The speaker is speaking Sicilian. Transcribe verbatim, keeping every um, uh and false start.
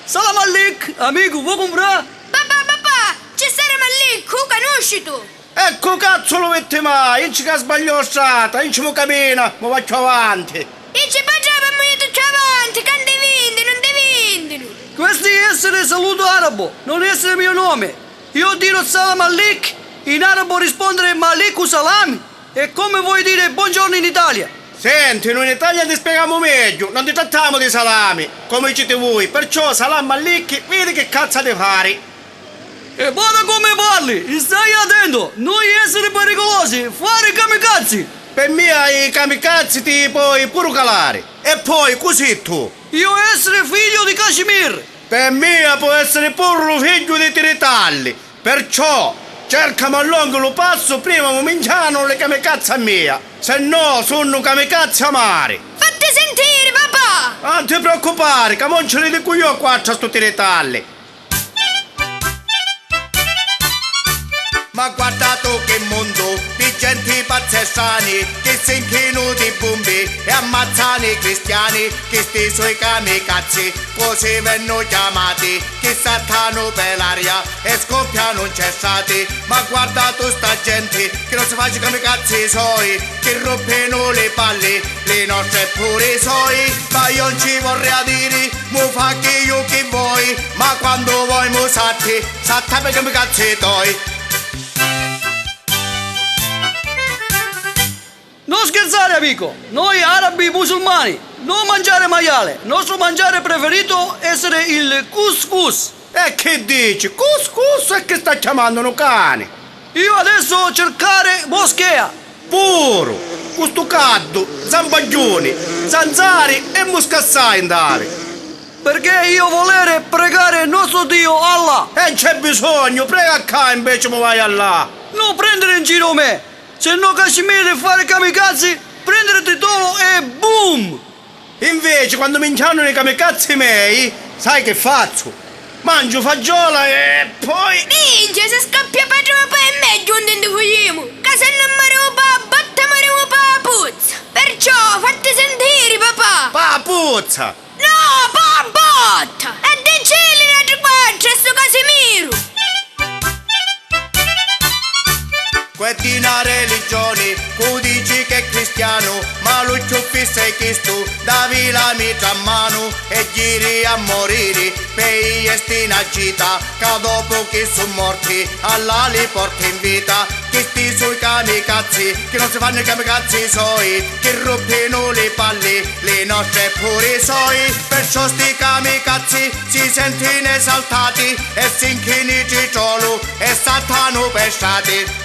Salam alaikum, amicu, vo' cumprà? Papà, papà, c'è Salam alaikum, u canusci tu? E cu cazzu lu vitti mai? Inci ca sbagliò strata, inci mu camina, mu va cchiù avanti. Inci patrà, va muitu cchiù avanti, ca 'un ti vintinu, 'un ti vintinu. Questi essere saluto arabo, non essere mio nome. Io dirò salam alik, in arabo rispondere maliku salam, è come vuoi dire buongiorno in Italia. Senti, noi in Italia ti spiegamu megghiu, non ti trattamu di salami, come diciti vui, perciò salam alik, vidi chi cazza di fari. E bada come parli, stai attento, noi essere pericolosi, fare kamikaze! Pe mia i kamikaze ti poi puru calari. E poi, cu si tu? Io essere figlio di Kashmir! Pe mia po' essere puru lu figghiu di Tiritalli. Perciò, cercamu a longu lu passu prima mu minchianu li kamikaze a mia. Se no, sunnu kamikaze amari. Fatti sentiri, papà! Non ti preoccupari, ca mo nci li dicu io quattru a stu Tiritalli. Ma guarda tu chi mundu di genti pazzi e strani, chi si nchinu di bumbi e ammazzani i cristiani, chisti sui kamikaze, cosi vennu chiamati, chi saltanu pe l'aria e scoppianu 'n cesciati. Ma guarda tu sta genti, chi non si faci kamikaze soi, chi ruppinu li palli, li nostri e puru i soi, ma io 'un ci vorria diri, mu fa chi ju chi voi, ma quandu voi mu satti, sattamu i kamikaze toi. Non scherzare, amico! Noi arabi musulmani, non mangiare maiale, nostro mangiare preferito essere il couscous. E chi dici? Couscous e chi sta chiamannu nu cani? Io adesso cercare moschea. Puru! Cu stu caddu, zampagghiuni, zanzari e musca assai ndavi. Perché io volere pregare nostro Dio Allah. E c'è bisognu, prega ccà invece mu vai a là. Non prendere in giro me, se no Kashmir e fare kamikaze, prendere titolo e boom! Inveci, quandu minchianu li kamikaze mei, sai chi fazzu? Mangiu faggiola e poi. Minchia, se scappia patrà papà è megghiu 'un ti nni fujimu, ca se no mori papà, botta mori papà puzza. Perciò, fatti sentiri, papà! Pa puzza! No, pa botta! E dicilli n'atri quattru a stu Casimiru! Cu è di na religioni, cu dici ch'è cristianu, ma lu cchiù fissu è chistu, davi la mitra a manu e jiri a moriri, pe ijesti na gita, ca dopu chi su morti, Allah li porti in vita. Chisti sui kamikaze, chi non si fannu i kamikaze soi, chi ruppinu li palli, li nostri e puru i soi, perciò sti kamikaze si sentinu esaltati e si nchini di trolu e saltanu pe strati.